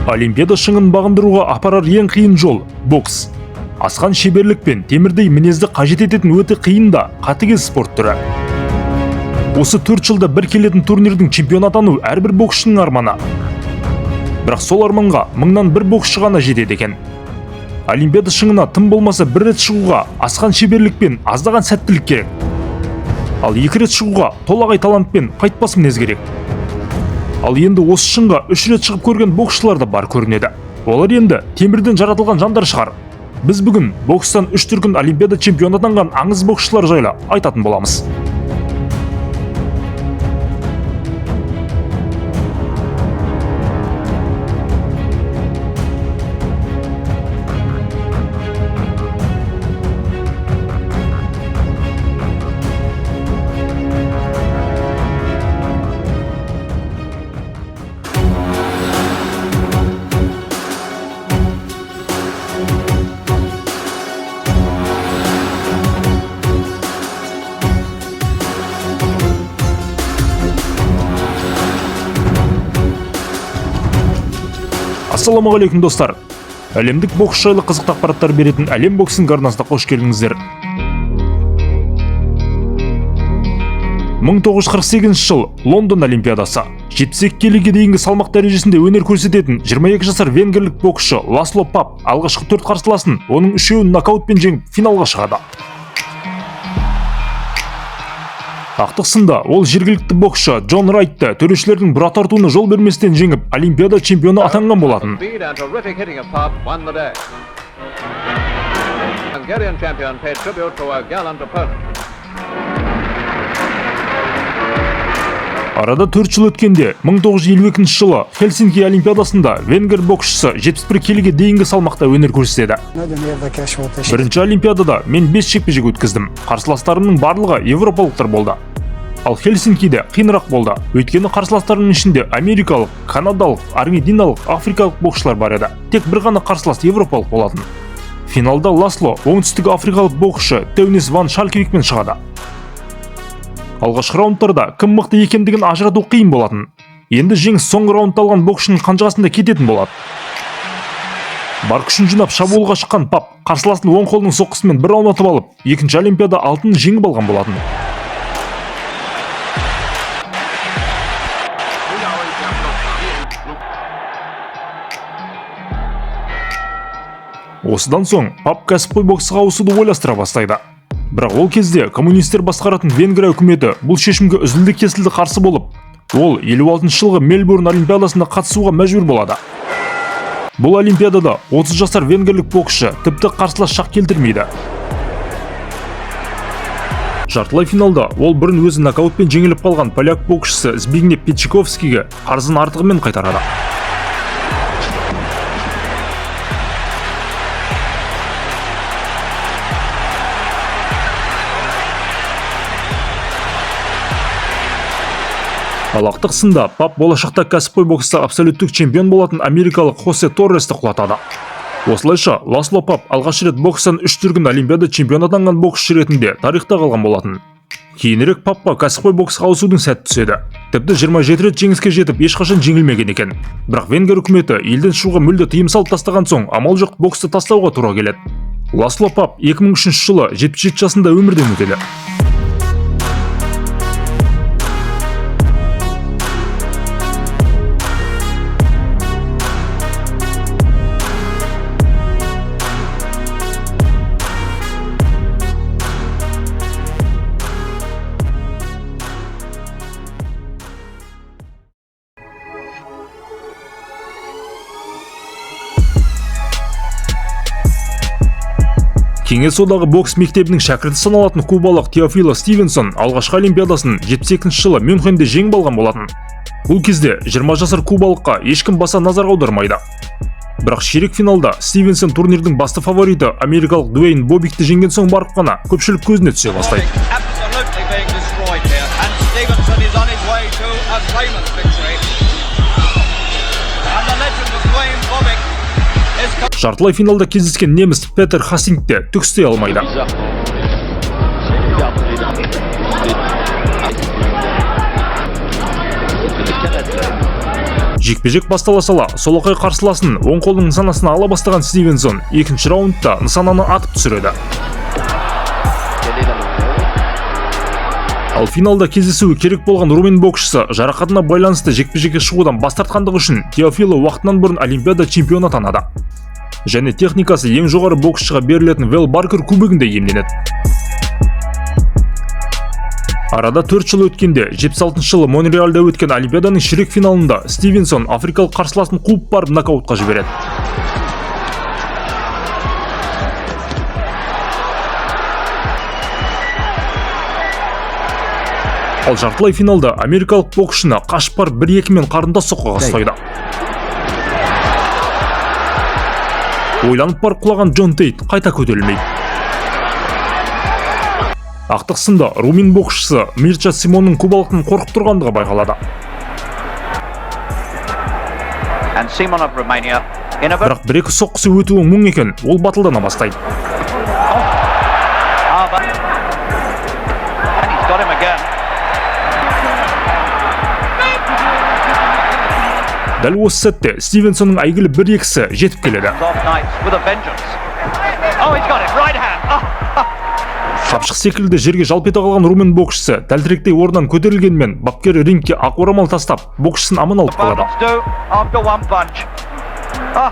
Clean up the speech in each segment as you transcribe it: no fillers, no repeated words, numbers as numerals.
Олимпиада шыңын бағындыруға апарар ең қиын жол – бокс. Асқан шеберлік пен темірдей мінезді қажет ететін өте қиын да қатыгез спорт түрі. Осы 4 жылда бір келетін турнирдің чемпионы атану әрбір боксшының арманы. Бірақ сол арманға мыңнан бір боксшы ғана жетеді екен. Олимпиада шыңына тым болмаса бір рет шығуға асқан шеберлік пен аздаған сәттілік керек. Ал екі рет шығуға толағай талант пен қайтпас мінез керек. Ал енді осы шыңға 3 рет шығып көрген боксшылар да бар көрінеді. Олар енді темірден жаратылған жандар шығар. Біз бүгін бокстан 3 дүркін Олимпиада чемпионы атанған аңыз боксшылар жайлы айтатын боламыз. Ассалаумағалейкум, достар! Әлемдік бокс жайлы қызықты ақпараттар беретін Әлем Боксинг арнасына қош келдіңіздер. 1948 жыл, Лондон Олимпиадасы. 72 келіге дейінгі салмақ дәрежесінде өнер көрсететін 22 жасар венгерлік боксшы Ласло Пап алғашқы төрт қарсыласын, оның үшеуін нокаутпен жеңіп, финалға шығады. Ақтық сында ол жергілікті боксшы Джон Райтты төрешілердің бұра тартуына жол берместен жеңіп, Олимпиада чемпионы атанған болатын. Speed and terrific hitting of Pop won the day. Hungarian champion paid tribute to a gallant opponent. Арада 4 жыл өткенде 1952 жылы Хельсинки Олимпиадасында венгер боксшысы 71 келіге дейінгі салмақта өнер көрсетеді. Nagyon érdekes volt, és Бірінші Олимпиадада мен 5 жекпе-жек өткіздім. Қарсыластарымның барлығы европалықтар болды. Ал Хельсинкиде қиынырақ болды. Өйткені қарсыластарымның ішінде америкалық, канадалық, аргентиналық, африкалық боксшылар бар еді. Тек бір ғана қарсылас европалық болатын. Финалда Ласло оңтүстік африкалық боксшы Теунис ван Шальквикпен шығады. Алғашқы раундтарда кім мықты екендігін ажырату қиын болатын. Енді жеңіс соңғы раундта алған боксшының қанжығасында кететін болады. Бар күшін жинап шабуылға шыққан Пап қарсыласын оң қолының соққысымен бір аунатып алып, екінші Олимпиада алтынын жеңіп алған болатын. Осыдан соң Пап кәсіпқой боксқа ауысуды ойластыра бастайды. Бірақ ол кезде коммунистер басқаратын Венгрия үкіметі бұл шешімге үзілді-кесілді қарсы болып, ол 56 жылғы Мельбурн Олимпиадасына қатысуға мәжбүр болады. Бұл Олимпиадада 30 жасар венгерлік боксшы тіпті қарсылас шақ келтірмейді. Жартылай финалда ол бұрын өзі нокаутпен жеңіліп қалған поляк боксшысы Збигнев Петчиковскийге қарызын артығымен қайтарады. Ал ақтық сында Пап болашақта кәсіпқой бокста абсолюттік чемпион болатын америкалық Хосе Торресті құлатады. Осылайша Ласло Пап алғаш рет бокстан үш дүркін Олимпиада чемпионы атанған боксшы ретінде тарихта қалған болатын. Кейінірек Папқа кәсіпқой боксқа ауысудың сәті түседі. Тіпті 27 рет жеңіске жетіп, ешқашан жеңілмеген екен. Бірақ венгер үкіметі елден шығуға мүлде тыйым салып тастаған соң, амал жоқ, боксты тастауға тура келеді. Ласло Пап 2003 жылы 77 жасында өмірден өтеді. Кеңес Одағы бокс мектебінің шәкірті саналатын кубалық Теофило Стивенсон алғашқы Олимпиадасын 72 жылы Мюнхенде жеңіп алған болатын. Бұл кезде 20 жасар кубалыққа ешкім баса назар аудармайды. Бірақ ширек финалда Стивенсон турнирдің басты фавориті америкалық Дуэйн Бобикті жеңген соң барып қана көпшілік көзіне түсе бастайды. Absolutely being destroyed here, and Stevenson is on his way to a famous victory. And the legend of Duane Bobick is Жартылай финалда кездескен неміс Петер Хассингте түк істей алмайды. Bizarre. C'est perdre les Жекпе-жек бастала сала солақай қарсыласын оң қолының нысанасына ала бастаған Стивенсон екінші раундта нысананы атып түсіреді. Ал финалда кездесуі керек болған румын боксшысы жарақатына байланысты жекпе-жекке шығудан бас тартқандығы үшін Теофило уақытынан бұрын олимпиада чемпионы атанады. Және техникасы ең жоғары боксшыға берілетін Вэл Баркер кубогінде иемденеді. Арада 4 жыл өткенде 76 жылы Монреальда өткен олимпиаданың ширек финалында Стивенсон африкалық қарсыласын қуып барып нокаутқа жібереді. Ал жартылай финалда америкалық боксшыны қашып барып 1-2-мен қарындас соққыға ұстайды. Ойланып барып құлаған Джон Тейт қайта көтерілмейді. Ақтық сында румын боксшысы Мирча Симонның кубалықтың қорқып тұрғандығы байқалады. And Simon of Romania in a very Бірақ бір-екі соққысы өтуі мұң екен, ол батылдана бастайды. And he's got him again. Дәл осы сәтте Стивенсонның әйгілі бір-екісі жетіп келеді. Off nights with a vengeance. Oh, he's got it. Right hand. Oh, Қапшық секілді жерге жалп ете қалған румын боксшысы тәлтіректей орнынан көтерілгенмен бапкері рингке ақ орамал тастап, боксшысын аман алып қалады. opponents do after one punch. Ah,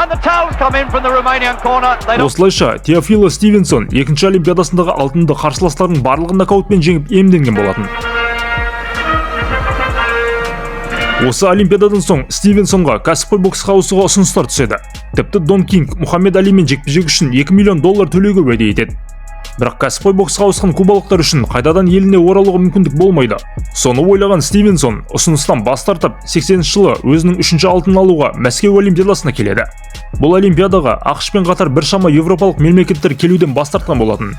and the towels come in from the Romanian corner. They don't Осылайша Теофило Стивенсон екінші олимпиадасындағы алтынды қарсыластарының барлығын нокаутпен жеңіп иемденген болатын. Осы олимпиададан соң Стивенсонға кәсіпқой боксқа ауысуға ұсыныстар түседі. Тіпті Дон Кинг Мұхаммед Алимен жекпе-жек үшін 2 миллион доллар төлеуге уәде етеді. Бірақ кәсіпқой боксқа ауысқан кубалықтар үшін қайтадан еліне оралуға мүмкіндік болмайды. Соны ойлаған Стивенсон ұсыныстан бас тартып, 80 жылы өзінің үшінші алтынын алуға Мәскеу олимпиадасына келеді. Бұл олимпиадаға АҚШ-пен қатар біршама еуропалық мемлекеттер келуден бас тартқан болатын.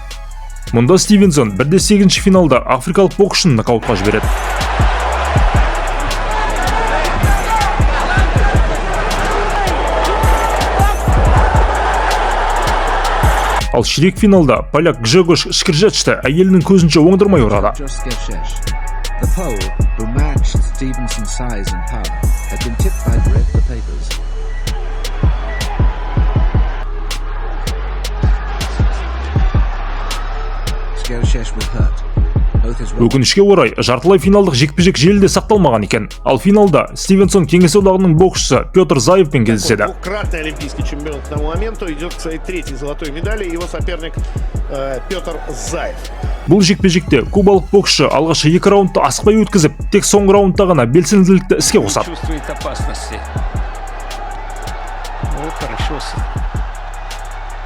Мұнда Стивенсон 1-8 финалда африкалық боксшыны нокаутқа жібереді. Ал ширек финалда поляк Гжегош Шкиржечті әйелінің көзінше оңдырмай ұрады. Just Skerszesz. The Pole, who matched Stevenson's size and power, had been tipped by read the papers. Skerszesz was hurt. Both his Өкінішке орай, жартылай финалдық жекпе-жек желіде сақталмаған екен. Ал финалда Стивенсон Кеңес одағының боксшысы Петр Заевпен кездеседі. Двукратный олимпийский чемпион к тому моменту идет к своей третьей золотой медали. Его соперник Петр Заев. Бұл жекпе-жекте кубалық боксшы алғашқы екі раундты асықпай өткізіп, тек соңғы раундта ғана белсенділікті іске қосады. Чувствует опасности. О, хорошо.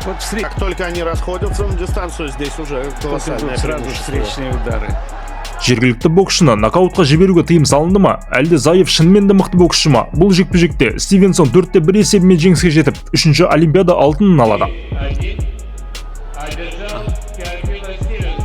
Вот Как только они расходятся на дистанцию, здесь уже тут колоссальное идут сразу преимущество. встречные удары. Жергілікті боксшыны нокаутқа жіберуге тыйым салынды ма, әлде Заев шынымен де мықты боксшы ма? Бұл жекпе-жекте Стивенсон 4-1 есебімен жеңіске жетіп, үшінші олимпиада алтынын алады.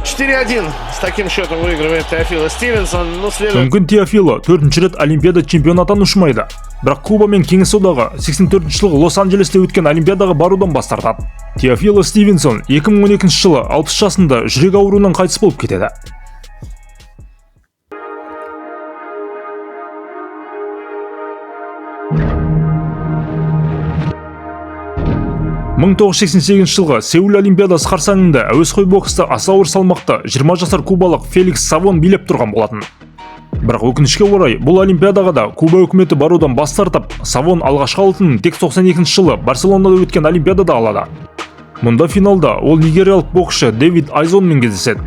4-1 с таким счетом выигрывает Теофило Стивенсон. Ну, следует Мүмкін Теофило төртінші рет олимпиада чемпионы атану ұшмайды. Бірақ Куба мен Кеңес одағы 84 жылғы Лос-Анджелесте өткен олимпиадаға барудан бас тартады. Теофило Стивенсон 2012 жылы 60 жасында жүрек ауруынан қайтыс болып кетеді. 1988 жылғы Сеул Олимпиадасы қарсаңында әуесқой бокста аса ауыр салмақта 20 жасар кубалық Феликс Савон билеп тұрған болатын. Бірақ өкінішке орай, бұл олимпиадаға да Куба үкіметі барудан бас тартып, Савон алғашқы алтынын тек 92 жылы Барселонада өткен олимпиадада алады. Мұнда финалда ол нигериялық боксшы Дэвид Айзонмен кездеседі.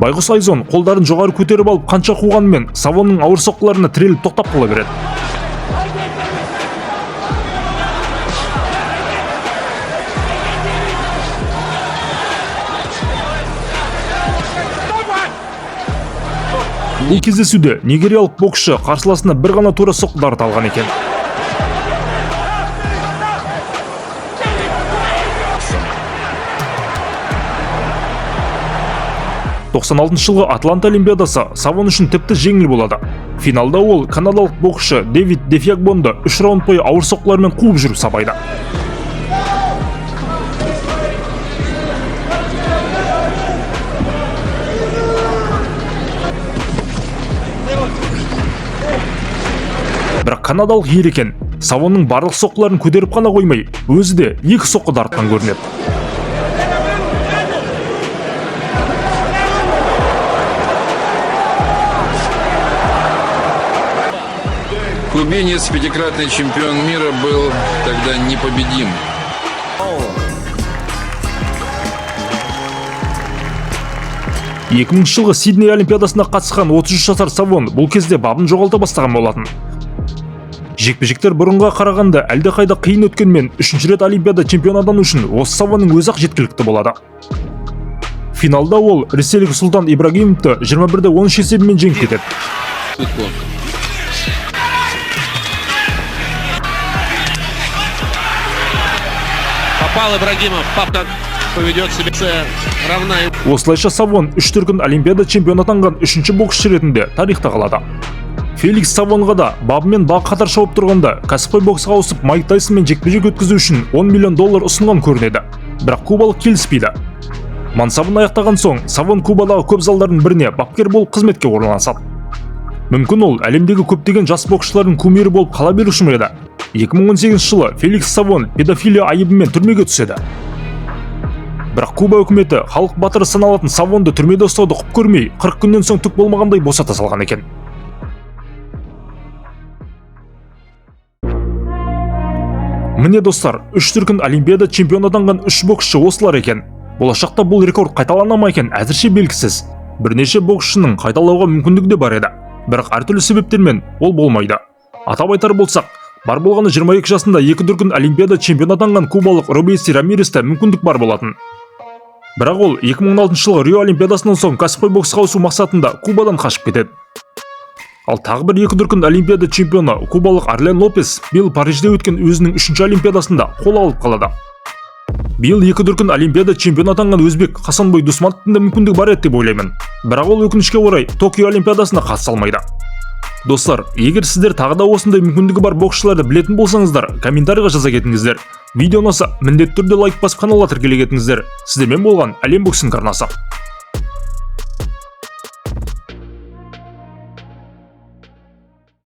Байғұс Айзон қолдарын жоғары көтеріп алып қанша қуғанымен Савонның ауыр соққыларына тіреліп тоқтап қала береді. Бұл кездесуде нигериялық боксшы қарсыласына бір ғана тура соққы дарыта алған екен. 96 жылғы Атланта Олимпиадасы Савон үшін тіпті жеңіл болады. Финалда ол канадалық боксшы Дэвид Дефиагбонды 3 раунд бойы ауыр соққылармен қуып жүріп сабайды. Бірақ Канадалық ер екен. Савонның барлық соққыларын көтеріп қана қоймай, өзі де екі соққы дарытқан көрінеді. Кубинец, пятикратный чемпион мира, был тогда непобедим. 2000 жылғы Сидней Олимпиадасына қатысқан 33 жасар Савон бұл кезде бабын жоғалта бастаған болатын. Жекпе-жектер бұрынға қарағанда әлдеқайда қиын өткенмен, үшінші рет Олимпиада чемпионы атану үшін осы Савонның өзі-ақ жеткілікті болады. Финалда ол ресейлік Сұлтан Ибрагимовті 21-13 есебімен жеңіп кетеді. Попытку. Попал Ибрагимов. Пап как поведет себя равна. Осылайша Савон үш дүркін Олимпиада чемпионы атанған үшінші боксшы ретінде тарихта қалады. Феликс Савонға да бабымен бақ қатар шауып тұрғанда кәсіпқой боксқа ауысып, Майк Тайсонмен жекпе-жек өткізу үшін 10 миллион доллар ұсынған көрінеді. Бірақ кубалық келіспейді. Мансабын аяқтаған соң Савон Кубадағы көп залдардың біріне бапкер болып қызметке орналасады. Мүмкін, ол әлемдегі көптеген жас боксшылардың кумирі болып қала беруші ме еді. 2018 жылы Феликс Савон педофилия айыбымен түрмеге түседі. Бірақ Куба үкіметі халық батыры саналатын Савонды түрмеде ұстауды құп көрмей, 40 күннен соң түк болмағандай босата салған екен. Міне, достар, үш дүркін Олимпиада чемпионы атанған үш боксшы осылар екен. Болашақта бұл рекорд қайталана ма екен, әзірше белгісіз. Бірнеше боксшының қайталауға мүмкіндігі де бар еді, бірақ әртүрлі себептермен ол болмайды. Атап айтар болсақ, бар болғаны 22 жасында екі дүркін Олимпиада чемпионы атанған кубалық Робейси Рамиресте мүмкіндік бар болатын. Бірақ ол 2016 жылғы Рио Олимпиадасынан соң кәсіпқой боксқа ауысу мақсатында Кубадан қашып кетеді. Ал тағы бір екі дүркін Олимпиада чемпионы кубалық Арлен Лопес биыл Парижде өткен өзінің үшінші Олимпиадасында қол алып қалады. Биыл екі дүркін Олимпиада чемпионы атанған өзбек Хасанбой Дусмановтың да мүмкіндігі бар еді деп ойлаймын. Бірақ ол, өкінішке орай, Токио Олимпиадасына қатыса алмайды. Достар, егер сіздер тағы да осындай мүмкіндігі бар боксшыларды білетін болсаңыздар, комментарийға жаза кетіңіздер. Видео ұнаса, міндетті түрде лайк басып, каналға тіркеле кетіңіздер. Сіздермен болған Әлем боксының арнасы.